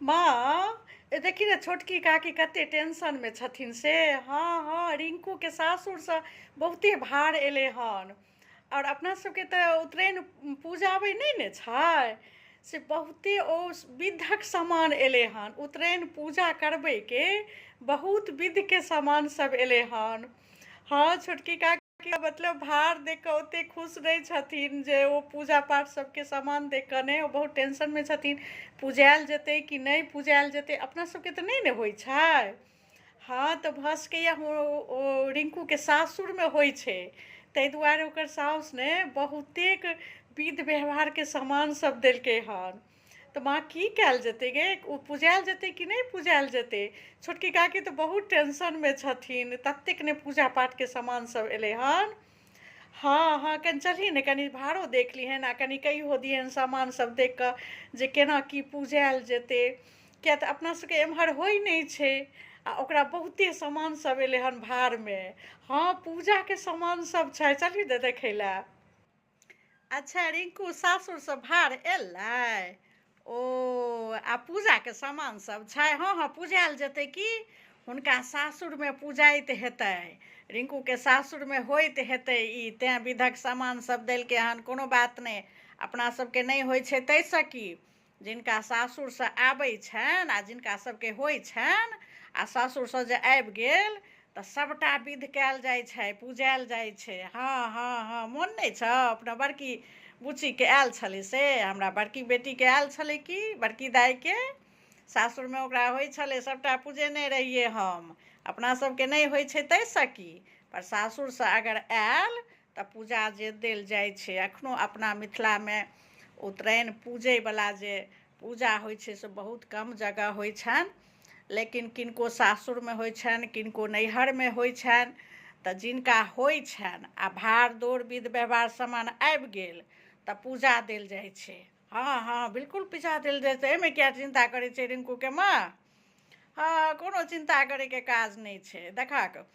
माँ, देखी ने छोटकी काकी कते टेंशनमे छथिन से। हँ हँ, रिंकूके सासुरसँ बहुते भार एलै हन। आओर अपना सबके तऽ उतरैन पूजाबै नहि ने छै, से बहुते ओ विधक सामान एलै हन। उतरैन पूजा करबैके बहुत विधके सामान सब एलै हन। हँ, छोटकी काकी मतलब भार देख कऽ ओतेक खुश नहि छथिन जे ओ पूजा पाठ सबके सामान देख कऽ नहि, ओ बहुत टेंशनमे छथिन, पुजायल जेतै कि नहि पुजायल जेतै। अपना सबके तऽ नहि ने होइ छै। हँ, तऽ भऽ सकैए ओ रिंकूके सासुरमे होइ छै, ताहि दुआरे ओकर साउस ने बहुतेक विध व्यवहारके सामान सब देलकै हन। तऽ माँ, की कयल जेतै गे? ओ पुजायल जेतै कि नहि पुजायल जेतै? छोटकी काकी तऽ बहुत टेंशनमे छथिन, ततेक ने पूजा पाठके सामान सब एलै हन। हँ हँ, कनि चलही ने, कनि भाड़ो देख लिहन आ कनि कहियो दिहन सामान सब देख कऽ जे केना की पुजायल जेतै, किया तऽ अपना सबके एम्हर होइ नहि छै आ ओकरा बहुते सामान सब एलै हन भारमे। हँ, पूजाके सामान सब छै, चलही ने देखै लए। अच्छा, रिंकू सासुरसँ भार एलै? ओ आ पूजाके सामान सब छै? हँ हँ, पुजायल जेतै की, हुनका सासुरमे पुजाइत हेतै, रिंकूके सासुरमे होइत हेतै ई, तेँ विधक सामान सब देलकै हन। कोनो बात नहि, अपना सबके नहि होइ छै ताहिसँ की, जिनका सासुरसँ आबै छनि आ जिनका सबके होइ छनि आ सासुरसँ जे आबि गेल तऽ सभटा विध कयल जाइ छै, पूजायल जाइ छै। हँ हँ हँ, मोन नहि छौ, अपना बड़की बुच्चीके आयल छलै से, हमरा बड़की बेटीके आयल छलै कि बड़की दाइके सासुरमे ओकरा होइ छलै, सभटा पूजेने रहियै हम। अपना सबके नहि होइ छै ताहिसँ की, पर सासुरसँ अगर आयल तऽ पूजा जे देल जाइ छै। एखनो अपना मिथिलामे उतरैन पूजैवला जे पूजा होइ छै से बहुत कम जगह होइ छनि, लेकिन किनको सासुरमे होइ छनि, किनको नैहरमे होइ छनि। तऽ जिनका होइ छनि आ भाड़ दौड़ विध व्यवहार सामान आबि गेल तऽ पूजा देल जाइ छै। हँ हँ, बिल्कुल पूजा देल जाइ छै। एहिमे किया चिन्ता करै छै रिंकूके माँ? हँ, कोनो चिन्ता करैके काज नहि छै। देखहक,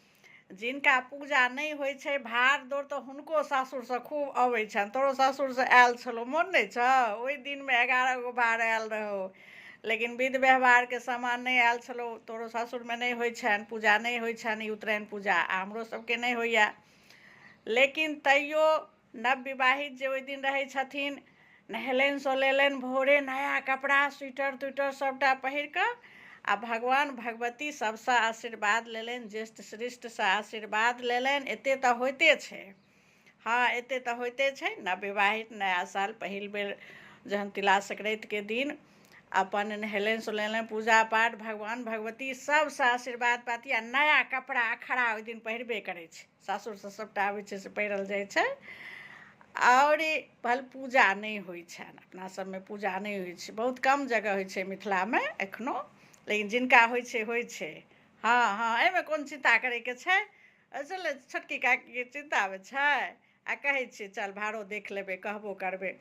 जिनका पूजा नहि होइ छै, भाड़ दौड़ तऽ हुनको सासुरसँ खूब अबै छनि। तोरो सासुरसँ आयल छलौ, मोन नहि छौ? ओहि दिनमे 11 गो भार आयल रहौ, लेकिन विध व्यवहारके सामान नहि आयल छलौ। तोरो सासुरमे नहि होइ छनि पूजा, नहि होइ छनि ई उतरायण पूजा, आ हमरो सबके नहि होइए, लेकिन तैयो नवविवाहित जे ओहि दिन रहै छथिन, नहेलनि सोलेलनि, भोरे नया कपड़ा स्वेटर त्वेटर सभटा पहिर कऽ आ भगवान भगवती सभसँ आशीर्वाद लेलनि, ज्येष्ठ श्रेष्ठसँ आशीर्वाद लेलनि। एते तऽ होइते छै। हँ, एते तऽ होइते छै। नवविवाहित नया साल पहिल बेर जहन तिला संक्रान्तिके दिन अपन नहेलनि सोनेलनि, पूजा पाठ, भगवान भगवती सभसँ आशीर्वाद पाती आ नया कपड़ा अखरा ओहि दिन पहिरबे करै छै। सासुरसँ सभटा आबै छै से पहिरल जाइ छै। आओर भल पूजा नहि होइ छनि, अपना सबमे पूजा नहि होइ छै, बहुत कम जगह होइ छै मिथिलामे एखनो, लेकिन जिनका होइ छै होइ छै। हँ हँ, एहिमे कोन चिन्ता करैके छै? चल, छोटकी काकीके चिन्तामे छै आ कहै छियै, चल भाड़ो देख लेबै, कहबो करबै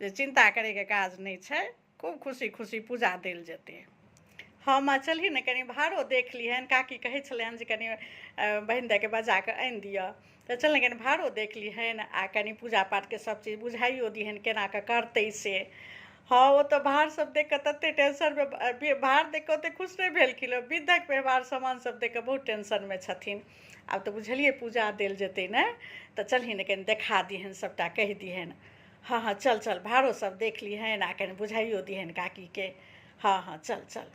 जे चिन्ता करैके काज नहि छै, खूब खुशी खुशी पूजा देल जेतै। हँ माँ, चलही ने, कनि भाड़ो देख लिहन। काकी कहै छलै हन जे कनि बहिन दाइके बजा कऽ आनि दिअ। तऽ चल ने, कनि भाड़ो देख लिहन आ कनि पूजा पाठके सब चीज बुझाइयो दिहन, केना कऽ करतै से। हँ, ओ तऽ भार सब देख कऽ तते टेंशनमे, भार देख कऽ ओते खुश नहि भेलखिन, विधक व्यवहार सामान सब देख कऽ बहुत टेंशनमे छथिन। आब तऽ बुझलियै पूजा देल जेतै ने, तऽ चलही ने, कनि देखा दिहन, सभटा कहि दिहन। हँ हँ, चल चल, भाड़ो सब देख लिहन आ कनि बुझाइयो दिहन काकीके। हँ हँ, चल चल।